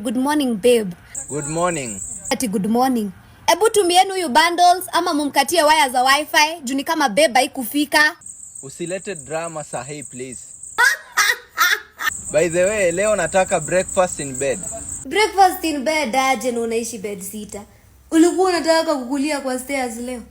Good morning, babe. Good morning. Ati good morning. Ebu tumieni huyu bundles ama mumkatie waya za WiFi juu ni kama babe haikufika. Usilete drama sahi, please. By the way, leo nataka breakfast in bed. Breakfast in bed aje na unaishi bedsitter? Ulikuwa unataka kukulia kwa stairs leo?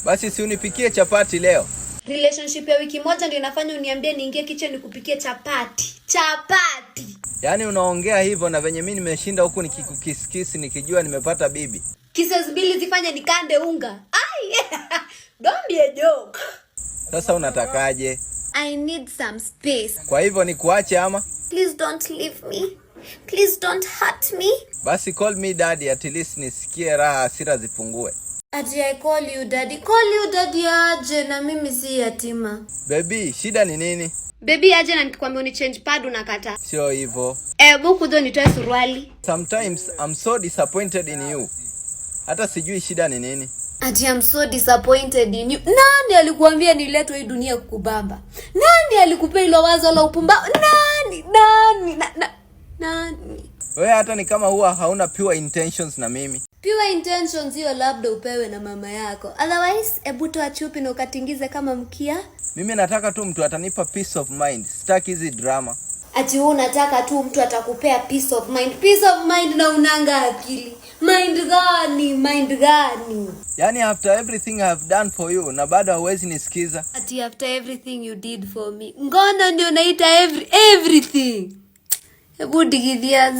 Basi si unipikie chapati leo? Relationship ya wiki moja ndio inafanya uniambie niingie kitchen nikupikie chapati? Chapati? Yaani unaongea hivyo na venye mi nimeshinda huku nikikukiss nikijua nimepata bibi. Kisses mbili zifanye nikande unga? Ai! Don't be a joke. Sasa unatakaje? I need some space. Kwa hivyo nikuache ama? Please don't leave me. Please don't hurt me. Basi call me daddy, at least nisikie raha, hasira zipungue. Ati I call you daddy. Call you daddy aje na mimi si yatima? Baby, shida ni nini? Baby aje na nikikwambia uni change pad unakataa? Sio hivyo. Ebu kuja nitoe suruali. Sometimes I'm so disappointed in you. Hata sijui shida ni nini. Ati I'm so disappointed in you. Nani alikuambia niletwe hii dunia kukubamba? Nani alikupea hilo wazo la upumba? Nani? Nani? Nani? Wewe hata ni kama huwa hauna pure intentions na mimi. Pure intentions hiyo labda upewe na mama yako. Otherwise, ebu toa chupi na ukatingize kama mkia. Mimi nataka tu mtu atanipa peace of mind. Sitaki hizi drama. Ati wewe unataka tu mtu atakupea peace of mind. Peace of mind na unanga akili? Mind gani? Mind gani? Yaani after everything I have done for you na bado hauwezi nisikiza. Ati after everything you did for me. Ngono ndio naita everything? Hebu digidhia.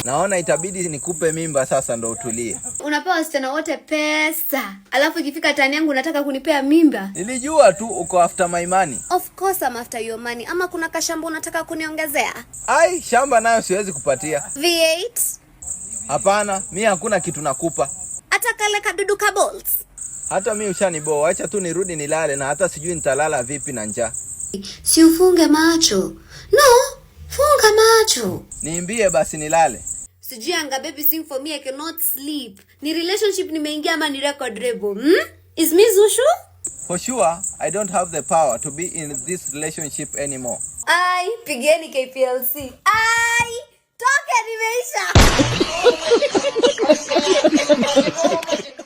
Naona itabidi nikupe mimba sasa ndo utulie. Unapewa wasichana wote pesa, alafu ikifika turn yangu unataka kunipea mimba? Nilijua tu uko after my money. Of course I'm after your money. Ama kuna kashamba unataka kuniongezea? Ai, shamba nayo siwezi kupatia. V8? Hapana, mi hakuna kitu nakupa. Hata kale kadudu ka bolts? Hata mi ushaniboa, acha tu nirudi nilale na hata sijui nitalala vipi na njaa. Si ufunge macho. No, funga macho. Niimbie basi nilale. Sijui anga baby sing for me, I cannot sleep. Ni relationship nimeingia ama ni record label? Hmm? Is me Zushu? For sure, I don't have the power to be in this relationship anymore. Ai, pigeni KPLC. Ai, toke nimeisha.